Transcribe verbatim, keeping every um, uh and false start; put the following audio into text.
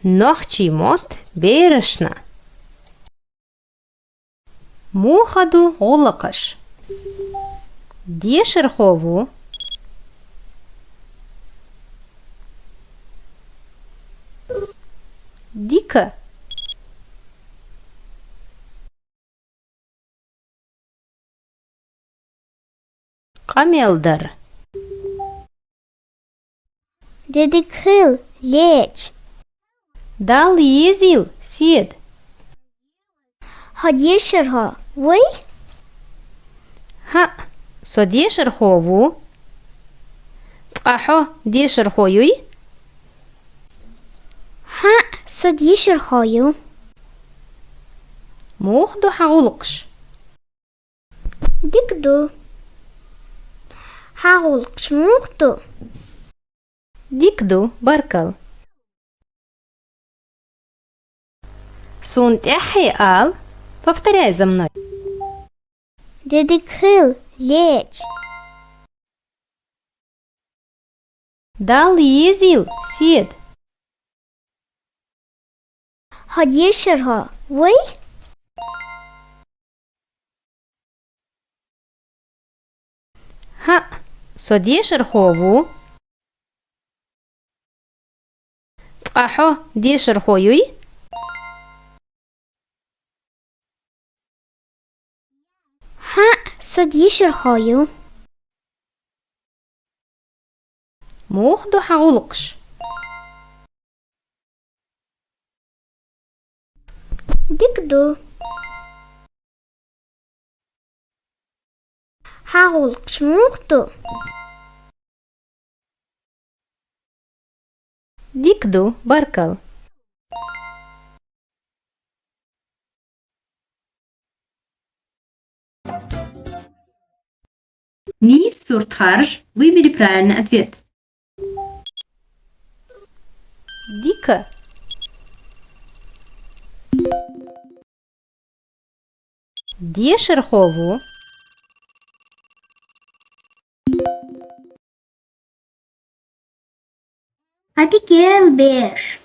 Нохчийн мотт берашна. Муха ду гӀулакхаш? Дешархо ву. Дика. Къамел дар. Де дика хила, леча. Далла езийла, Седа. Хьо дешархо вуй? ХӀаъ, со дешархо ву. Ткъа хьо дешархо юй? ХӀаъ, со дешархо ю. Муха ду хьа гӀулакхаш? Дика ду. Хьа гӀулакхаш муха ду? Дика ду, баркал. Суна тӀехьа ала, повторяй за мной. Де дика хила, леча. Далла езийла, Седа. Хьо дешархо вуй? ХӀаъ, со дешархо ву. Ткъа хьо дешархо юй? ХӀаъ, со дешархо ю. Муха ду хьа гӀулакхаш? Дика ду. Хьа гӀулакхаш муха ду? Дика ду, баркал. Нийса сурт харжа, выбери правильный ответ. Дика. Дешархо ву. Хьа дика йойла, бераш.